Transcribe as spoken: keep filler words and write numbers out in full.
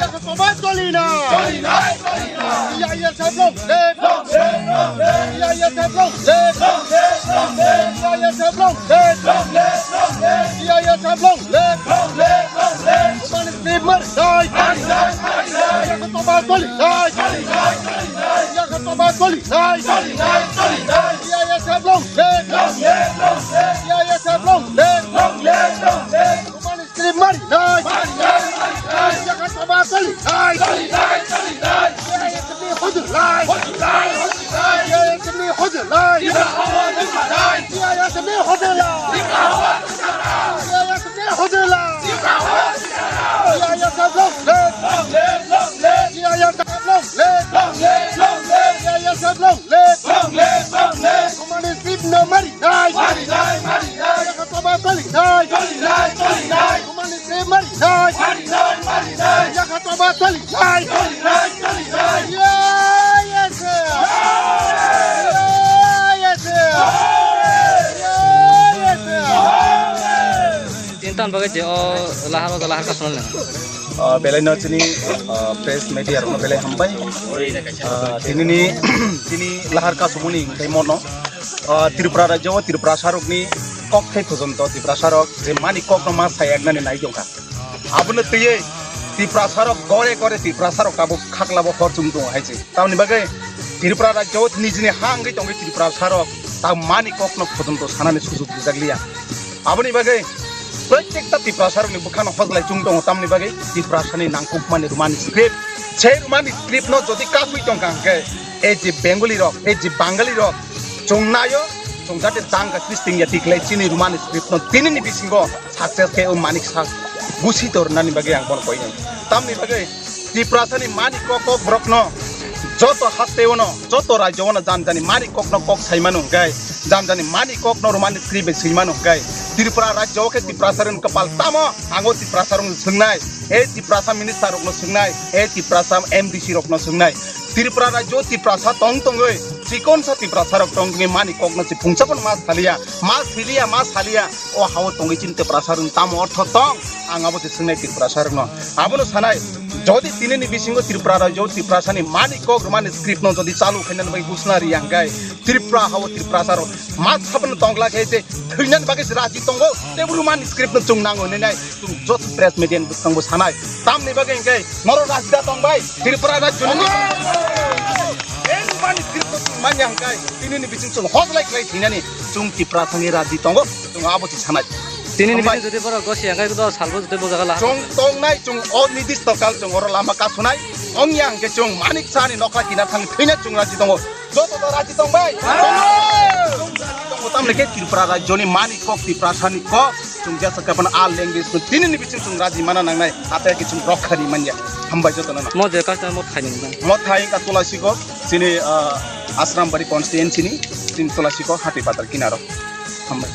Yakatoma choli nai. Choli nai, choli nai. C I S F long live. Long live, long live. C I S F long live. Long live, long live. C I S F long live. Long live, long live. C I S F long live. Long live, long live. Roman script mari nai. Mari nai, mari nai. Yakatoma choli nai. Choli nai, choli nai. Yakatoma choli nai. Choli nai, choli nai. C I S F long live. Long live, long live. C I S F long live. Long live, long live. Roman script mari nai. Mari nai, mari nai. Yakatoma choli nai. Choli nai, choli nai. C I S F ni hojol lai. Hojol lai, hojol lai. C I S F ni hojol lai. Tiprahawa hojol lai. C I S F ni hojol lai. Tiprahawa hojol lai. C I S F ni hojol lai. Tiprahawa hojol lai. C I S F long live. Long live, long live. C I S F long live. Long live, long live. C I S F long live. Long live, long live. Roman script no mari nai. Mari nai, mari nai. Yakatoma choli nai. Choli nai, choli nai. Roman script mari nai. Mari nai, mari nai. Yakatoma choli nai. Choli nai, choli nai. Yes, yes. Yes, yes. Yes, yes. Tintan bagwi je o lahar o lahar ka sonal. Ah, belai no chini, ah, press media rokno belai hambai. Ah, tinini, tini lahar kasumuni tei mono. Ah, Tripura rajyo o Tiprasa rokni kok thai phojonto Tiprasa rok je mani kokno ma sai eknani nai jongkha. Abono twiwi Tiprasa rok gore gore Tiprasa rok tabuk khaklabo hor chum tongo hai se. Tamoni bagwi Tripura rajyo o nijini ha wngwi tongwi Tiprasa rok ta mani kokno phojonto sanani sujug rijak liya. Aboni bagwi protekta Tiprasa rokni bwkhano hojlai chung tongo, tamni bagwi Tiprasani nangkukmani Romani script. Sei Romani script no jodi kasui tongkha hwnkhe, ei je Bengali rok, ei je Bangali rok, chung naio, chung jate dangka kristing ya tiklai chini Romani script no tinini bisingo success khe o manik sa gusi tornani bagwi ang bono koi nai. Tamni bagwi Tiprasani mani kok kok borokno joto haste ono, joto rajyo ono jani jani mani kokno kok saimano hwnkhe, jani jani mani kokno Romani script bai swimano hwnkhe, Tripura rajyo o khe Tiprasa rokni kwpal tamo, ang o Tiprasa rokno swngnai, e Tiprasa minister rokno swngnai, e Tiprasa M D C rokno swngnai. Tripura rajyo Tiprasa tong tongwi chikonsa Tiprasa rok tong tongwi mani kokno se phungsa phano ma saliya, ma siliya, ma saliya. O hao tongwi chini Tiprasa rok tamo ortho tong? Ang abo se swngnai Tiprasa rokno. Abono sanai, jodi tinini bisingo Tripura rajyo Tiprasani mani kok Romani script no jodi chalu khainani bagwi ghosna riya hwnkhe Tripura hao Tiprasa rok ma sabno tongla khe je thwinani bagwi se raji tongo, tei Romani script no chung nango hinwi nai chung joto press media ni bwskango sanai. Tamni bagwi hwnkhe norok raji da tong bai Tripura rajyo ni. Romani script no chung manya hwnkhe tinini bising chung hojlai khlai thwinani chung Tiprasani raji tongo. Chwng abo se sanai. Tini ni Hambai. Bising jodi borok gosi ya, khe do salbo jodi bojaga la. Chwng tongnai, chwng o nidisto kal chwng oro lama kasunai. Ongya hwnkhe chwng manik sani nokla kina thangwi thwina chwng raji tongo. Joto to raji tong bai? Chwng raji tongo, tamni khe Tripura rajyoni mani kok, Tiprasani kok. Chwng jesa kapan a language no tini ni bising chwng raji mana nangnai. Ate khe chwng rokha ri manya. Hambai joto no. Mo je customer mo thai nang. Mo thai ka Tulasi kok. Chini, ah, Asrambari constituency ni. Chini Tulasi kok hati patar kinaro. Hambai.